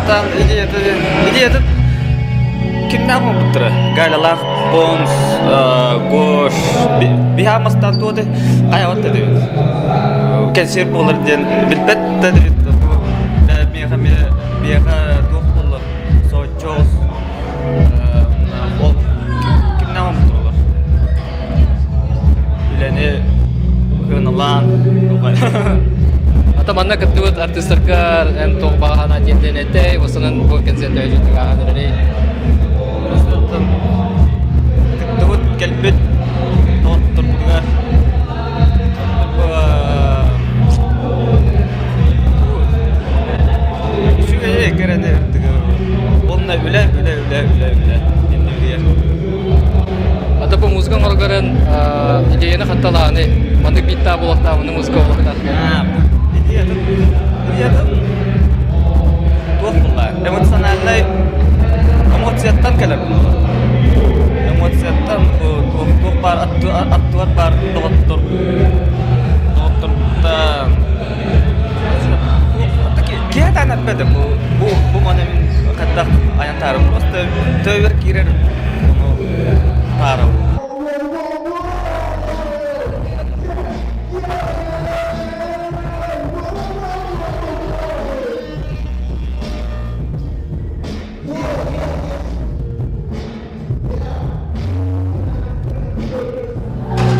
Бастаан идеята идеята кимнээх оҥорбуттара? Галялаах Понс, Гош, биһа мастаан туоты хайаҕат да дебит. Кэнсиэр буолар диэн билбэт да дебит. Миэхэ миэхэ туох буолла? Соччоос ол кимнээх оҥорбуттар Үлэни ылаан Ата манна кыттыбыт артыыстарга эн туох баҕа санаа тиэрдэн этэй, осонон бу концерт өйдүүтүк ааһан эрэрий? Кыттыбыт кэлбит доҕотторбутугар үчүгэйи кэрэни уонна үлэ үлэ үлэ үлэ үлэ иннибитигэр Ата бу музыка оҥоргорун идеяны хатталааны маннык бииттаа буолуохтаах маннык музыка буолуохтаах идеятын идеятын туох буолла эмоциональнай эмоцияттан кэлэр эмоцияттан туох баар аттыгар баар доҕоттор доҕотторуттан киһи таан эппэтим бу бу бу маны мин хайдах айан таарым просто төбөбөр киирэр ону таарым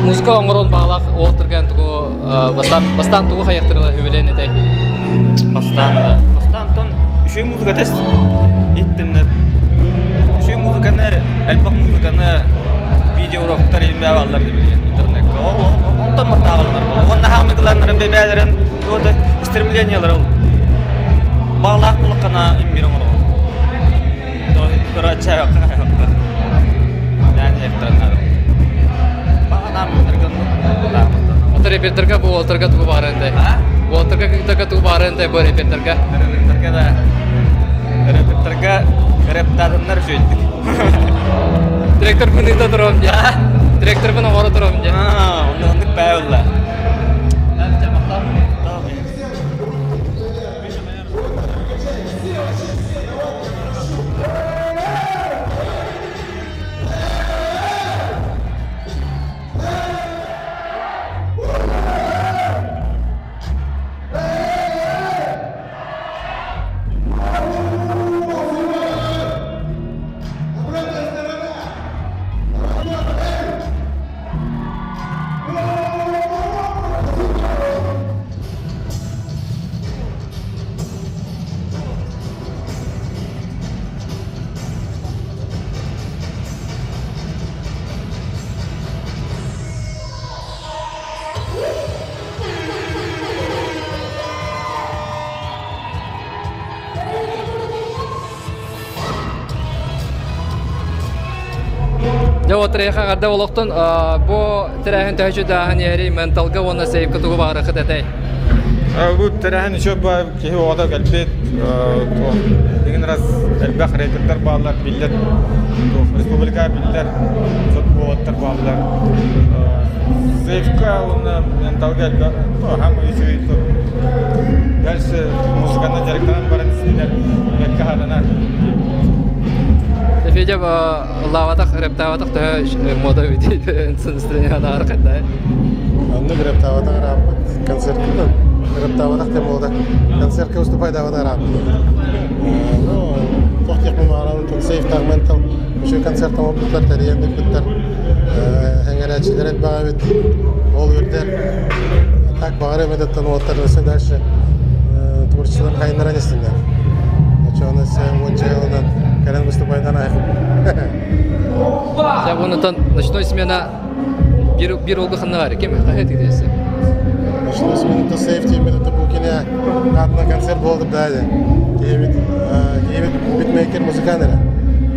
Музыка оҥорон баҕалаах уолтарган тугу бастаан бастаан тугу хайахтарыла үбүлээн этэй? Бастаан да. Бастаан тон үчүгэй музыка тест иттиннэр. Үчүгэй музыканы, элбэх музыканы видеоуроктар илмэбаллар дибилген интернетка. Онтон мартаабаллар. Уонна хаамыгыланнарын бэбээлэрин туота стремлениялар ол. Баҕалаах булаккана иммир оҥоро. Ата репертерга бу уолтарга тугу баарындай? Уолтарга кыттарга тугу баарындай бу репертерга? Репертерга да репертерга рептатыннар үчүгэйдик. Директор быныта туром дьэ. Директор бын оҕоро туром дьэ. Онно оннук баа болла. Дьэ вот эҕэрдэ олохтон бу тэрээһин төһө дааһын иһэрий менталга уонна сейфка тугу баҕарыхыт этэй? Бу тэрээһин еще киһи оҕото кэлбит деген раз элбэх репердер бааллар биллэр республика биллэр уолаттар бааллар сейфка уонна менталга элбэх хаамай үчүгэй дальше музыканан дьарыктанан баран истинэр бэккэ хатанар Федя ыллаабатах, рэптаабатах төһө мода настроениялар хайдай? Оннук рэптаабатах ырааппыт. Концертка рэптаабатах тем буолда. Концертка выступайдаабатах ырааппыт. Ну, туох диэхпин баҕарабын, сейфтаах ментал үчүгэй концерт оҥорбуттар, тэрийэн ыыппыттар. Эҥэрээччилэр элбэх эбит. Ол үрдэр. Так баҕар эбэтеттэн уолаттар өссө дальше творчестволарын хайыннаран истиннэр. Очону өссө уонча сылынан кэлэн выступайдан Дьэ, онтон ночной смена бир бир олга ханна бар ким хаһыат китиэсэ? Ночной смена сейф тиэммит это Букине атынан концерт болды да киһибит киһибит битмейкер музыкант эрэ.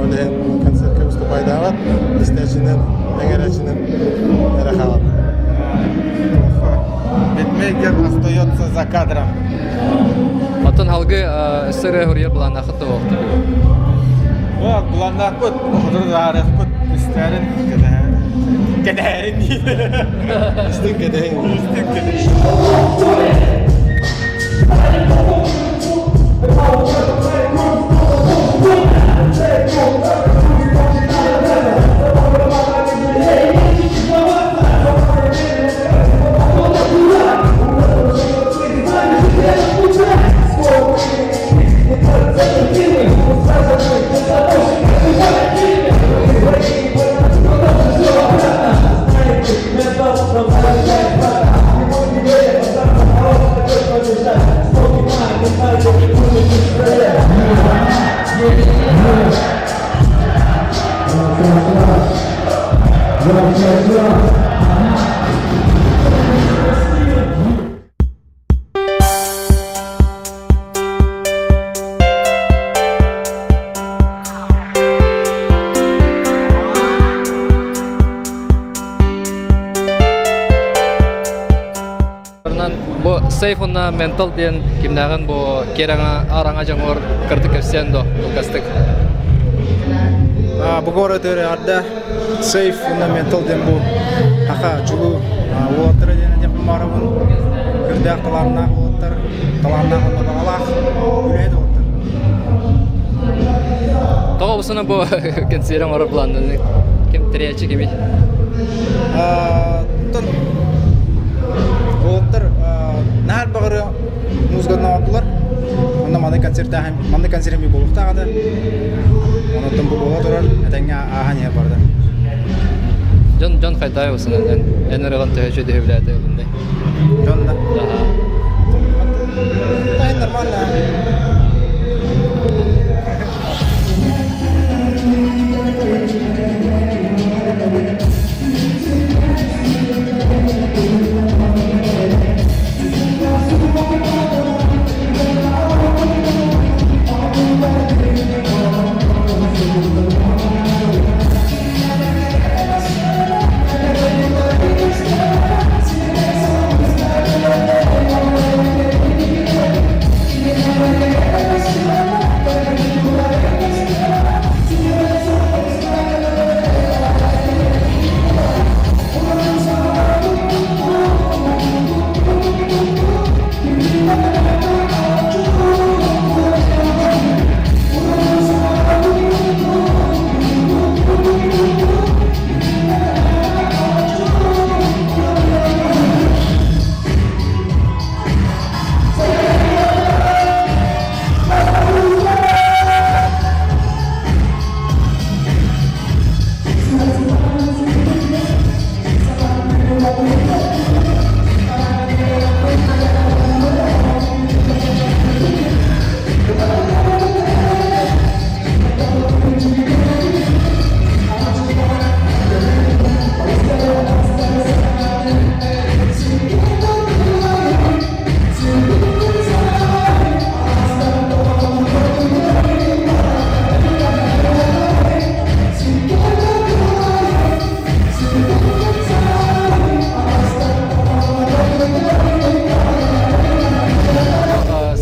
Ол иһин концертка выступайдаабат, истээчинэн, эҥэрээчинэн эрэ хаалар. Битмейкер остается за кадром. Оттон халгы сыры хуруйар былааннаахыт да буолуохтук. Былааннаахпыт, хотуру истэрин кэтэһэрин Истин кэтэһин. Истин кэтэһин. Сейф уонна Ментал диэн кимнээҕин бу киэр араҥа дьоҥор кырдык кэпсээн до кылгастык. Бу город арда Сейф уонна Ментал диэн бу аха чулуу уолаттара диэн этиэхпин баҕарабын. Кырдаах талааннаах уолаттар, талааннаах уонна баҕалаах үлэһит уолаттар. Тоҕо бусуна бу кэнсиэрин оҥорор планнаны ким тэрийээччи кимий? Оттон уолаттар наһаар баҕары музыканы оҥордулар. Онно маннык концертааһын маннык концерт эмиэ буолуохтаах этэ. Онон бу буола турар, этэҥҥэ ааһан иһэр барда. Дьон дьон хайдаа усунан эн эн ырыган төһө үчүгэй дөһүбүлээтэ ылынный? Дьон да. Нормально.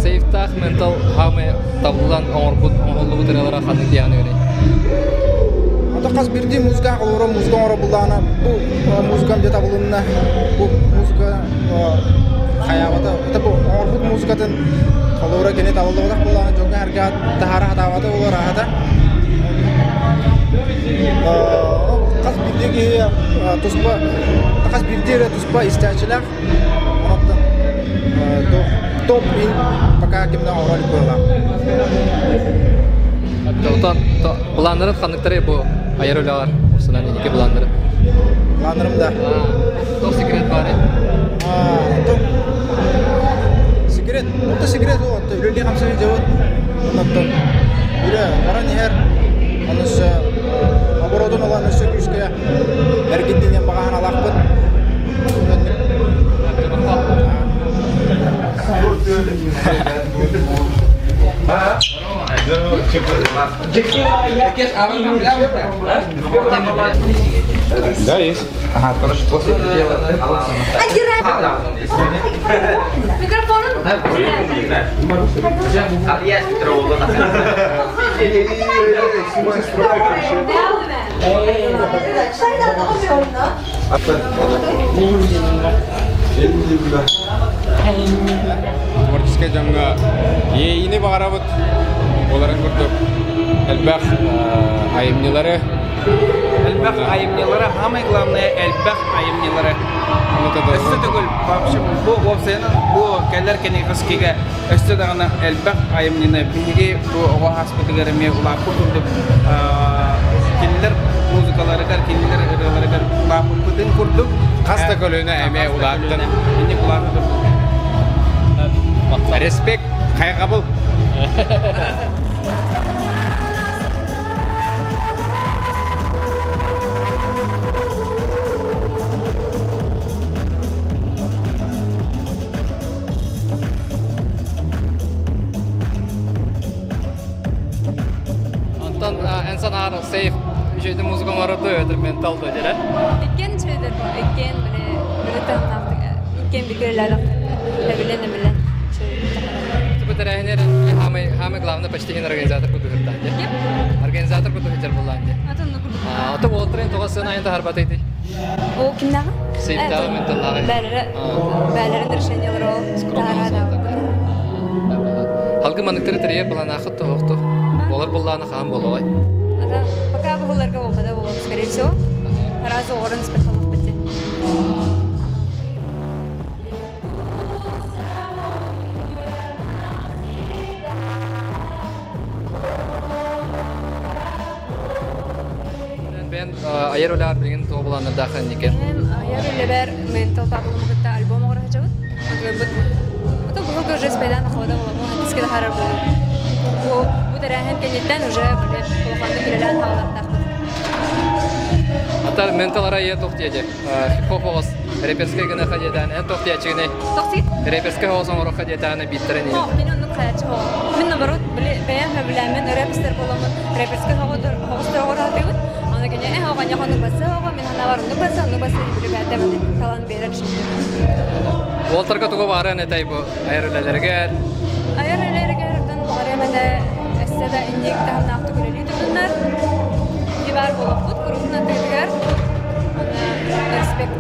Сейфтаах ментал хаамай табыллан оҥорбут оҥоһуллубут ырыалара ханнык диэҕин үөрэй? Ата хас биирдии музыка олорон музыка оҥоробуллаҕына бу музыкам дьэ табылынна бу музыка хайаабата это бу оҥорбут музыкатын холобура кини табыллыбатах буоллаҕына дьоҥҥо эргэ таһаара сатаабата буолар аһата хас биирдии киһи туспа хас биирдии эрэ туспа истээччилээх онон топ ин пока кимнэ оҥоро илик быһыылаах. Оттон планнарын ханныктары бу айар үлэҕэр усунан инники планнары? Планнарым да. Туох секрет баарый? Секрет, это секрет вот, үлэлии хамсыы дьабыт. Оннуттан үлэ баран иһэр, онус оборотун ылан өссө күүскэ эргиттинэн баҕаһан алаахпыт. Да, есть. Ага, короче, после Микрофонун Творческай дьоҥҥо иэйиини баҕарабыт. Буоларын курдук элбэх айымньылары Элбэх айымньылары, самое главное, элбэх айымньылары. Өссө төгүл вообще бу уопсайынан бу кэлэр кэнэҕэскигэ өссө даҕаны элбэх айымньыны биһиги бу оҕо ааспытыгар эмиэ улааппыт курдук кинилэр музыкаларыгар, кинилэр ырыаларыгар улааппыппытын курдук хас да көлүөнэ эмиэ улааттын. Инник улааппыт. Респект, хайҕабыл. Онтон эн санаар сейф үчүгэйдик музыка оҥорорду өтөр ментал да дьэрэ. Иккен үчүгэйдэр бу иккен били били таһымнаахтык иккен бикирэлэрэх. Эбилен эбилен. Бу тэрээһинер самый самый главный почти организатор кутуһуттан дии. Организатор кутуһутар буллаан дии. Ото уолтарын тоҕо сыана айын таһарбатай дии. О кимнааҕы? Сейптааҕы менталлааҕы. Бээлэрэ бээлэрин решениялары ол таһараада. Халгы маныктары тэрийэр быланаахыт тоһохту. Болар буллааны хаан болоҕой. Ата пока бухуларга болбада болот, скорее всего. Разы оҕорон спехалах бити. Бен айар үлээр билигин туох былааннардаах инники? Айар үлэбэр ментал паблымы кытта альбом оҥоро сылдьабыт. Ото буһуга уже спайдан хода буламу хаттыска тахарар буолум. Бу бу тэрээһин кэнниттэн уже улаханнык үлэлээн хааллартаахпыт. Ата ментал арайы туох диэди? Хип-хоп оҕус рэперскэй гына диэтээн эн туох диэччигиний? Тохти? Рэперскэй оҕус оҥорохха диэтэҕинэ бииттэрин О, кини оннук хаяччы хоҕо. Мин наоборот, били бэйэм сөбүлээммин рэпстер буоламмын рэперскэй хоҕустар оҕураатыыбын. Аны кини э оҕонньох оннук баса оҕо, мин санаабар оннук баса, оннук баса ребята талан биэрэр Уолтарга тугу баарыан этэй бу айар үлэлэригэр? Айар үлэлэригэр оттон баҕарыам этэ өссө да инник таһымнаахтык үлэлии турдуннар. Дивар буолуохпут куруутун аттыгытыгар. Уонна респект.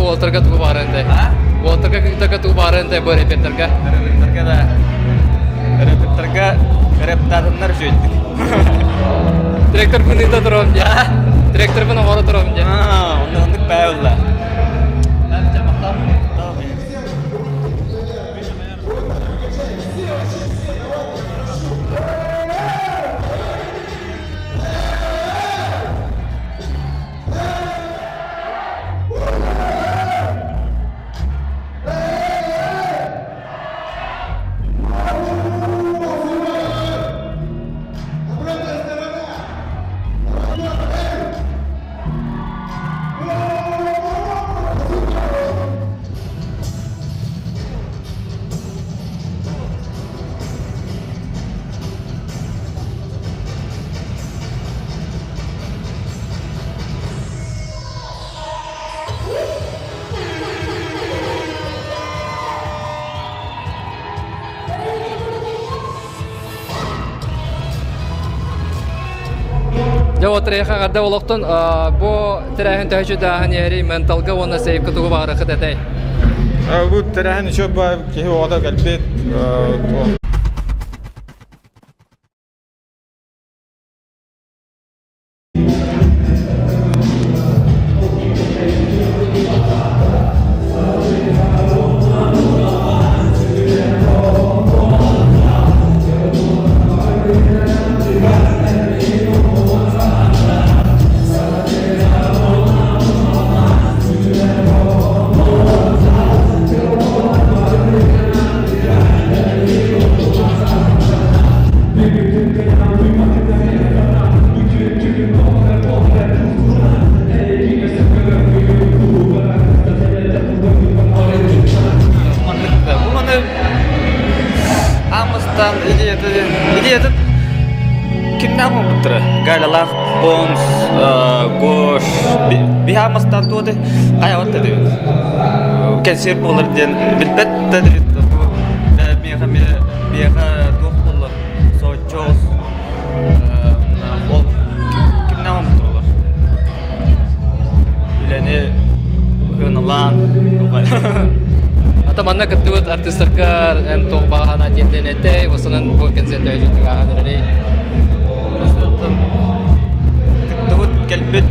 уолтарга тугу баарыан тэй? Уолтарга кыргыттарга тугу баарыан тэй бу рэпердарга? Рэпердарга да рэпердарга рэптаатыннар үчүгэйдик. Директорбын ыыта турабын дии. Директорбын оҥоро турабын дии. Оннук оннук баа болла. Дьэ отреха гарда олохтон бу тэрээһин төһөчү дааһын иһэрий менталга уонна сейфка тугу баҕарахыт этэй? Бу тэрээһин еще киһи оҕото кэлбит. Маннык Бу Амыстан идеята идеята кимнээх буолбуттара? Галялаах Бонс, Гош, биһи Амыстан туоты хайабат да дебит. Кэнсиэр буолар диэн билбэт да дебит. Миэхэ миэхэ туох буолла? Сочоос ол кимнээх буолбуттар Үлэни ыналаан Ата манна кыттыбыт артыыстарга эн туох баҕаһана диэн этэй, осонон бу концерт өйдүн ааһан эрэрий. Кыттыбыт кэлбит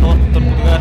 доҕотторбутугар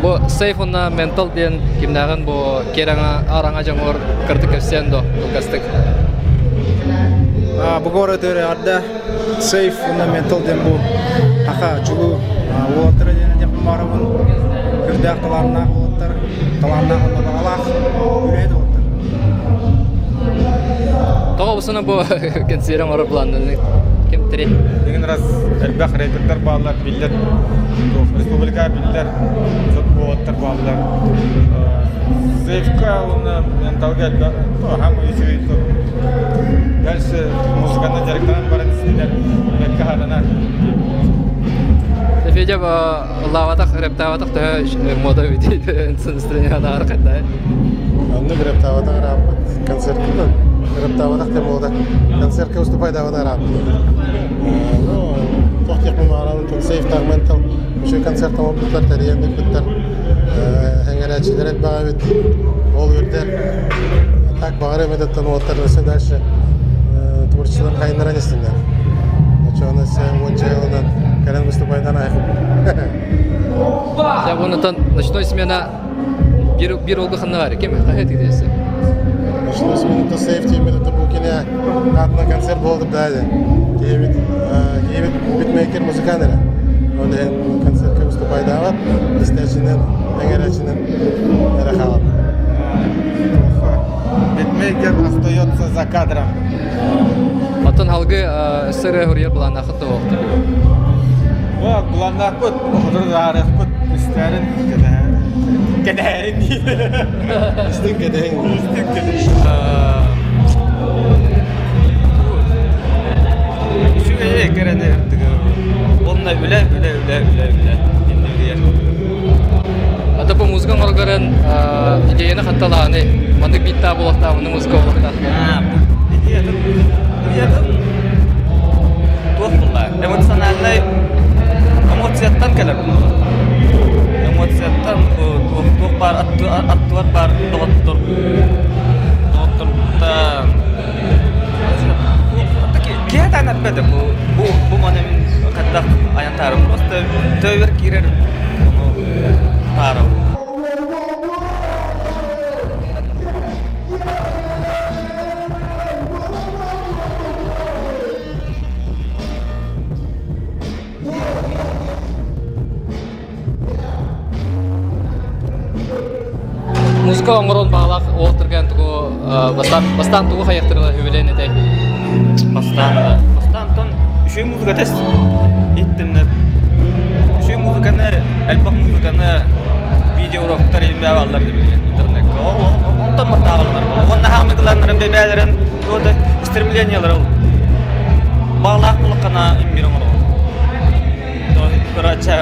Бу сейф уонна ментал диэн кимнээҕин бу киэр араҥа дьоҥуор кырдык кэпсээн до кылгастык. Бу город арда сейф уонна ментал диэн бу аха чулуу уолаттара диэн диэхпин баарабын кырдаах талааннаах уолаттар талааннаах уонна баҕалаах үлэһит уолаттар. Тоҕо бусуна бу кэнсиэрэ оҥорор планнаны ким тири? Деген раз элбэх рэпердэр бааллар, биллэр республика биллэр уолаттар бааллар. Сейфка уонна менталга элбэх хаамыы үчүгэй Дальше музыканы дьарыктанан баран истилэр бэккэ хатанар. Федя лааватах, рэптаабатах төһө мода бүтүй настроениялар кандай? Оннук рэптаабатах ырааппыт. Концертка рэптаабатах тем болда. Концертка выступайдаабатах ырааппыт. Ну, туох диэхпин баҕарабын, сейфтаах ментал үчүгэй концерт оҥорбуттар, тэрийэн ыыппыттар. Эҥэрээччилэр элбэх эбит. Ол үөрдэр. Так баҕар эмэтиттэн уолаттар өссө дальше творчестволарын хайыннаран истиннэр. Оччоҕуна өссө уонча сылынан кэлэн выступайдан Дьэ, онтон ночной смена биир биир уолга ханна баар? Ким? Хаһыат китиэсэ? Ночной смена сейф тиэммит это бу кине атынан концерт болды да киһибит киһибит битмейкер музыкант эрэ. Ол иһин концертка выступайдаабат, истээччинэн, эҥэрээччинэн эрэ хаалар. Битмейкер остается за кадром. Оттон халгы сыры хуруйар былааннаахыт да оохту. Былааннаахпыт, хотур истэрин кэтэһэрин Истин кэтэһин. Истин кэтэһин. Үчүгэй кэрэни Онно үлэ, үлэ, үлэ, үлэ, үлэ. Иннибитигэр. Ата бу музыка оҥоргорун идеяны хатталааны, маннык бииттаа буолуохтаах, маннык музыка буолуохтаах. Идеятын, идеятын туох булла? Эмоциональнай эмоцияттан кэлэр Эмоцияттан туох баар аттыбар баар доҕоттор доҕотторуттан Киһи таан эппэтэ бу бу бу маны мин хайдах айан таарым просто төбөбөр киирэр ону таарым. Музыка оҥорон баҕалаах уолтарган тугу бастаан бастаан тугу хайахтарыла үбүлээн этэй? Бастаан да. Бастаан тон үчүгэй музыка тест иттимнер. Үчүгэй музыканы, элбэх музыканы видеоуроктар илмэ аллар билген интернетке. Онтон маттааллар. Онна хаамыгыларнарын бэбээлэрин туода стремлениялар ол. Баҕалаах булаккана иммир оҥоро. Кыра чай.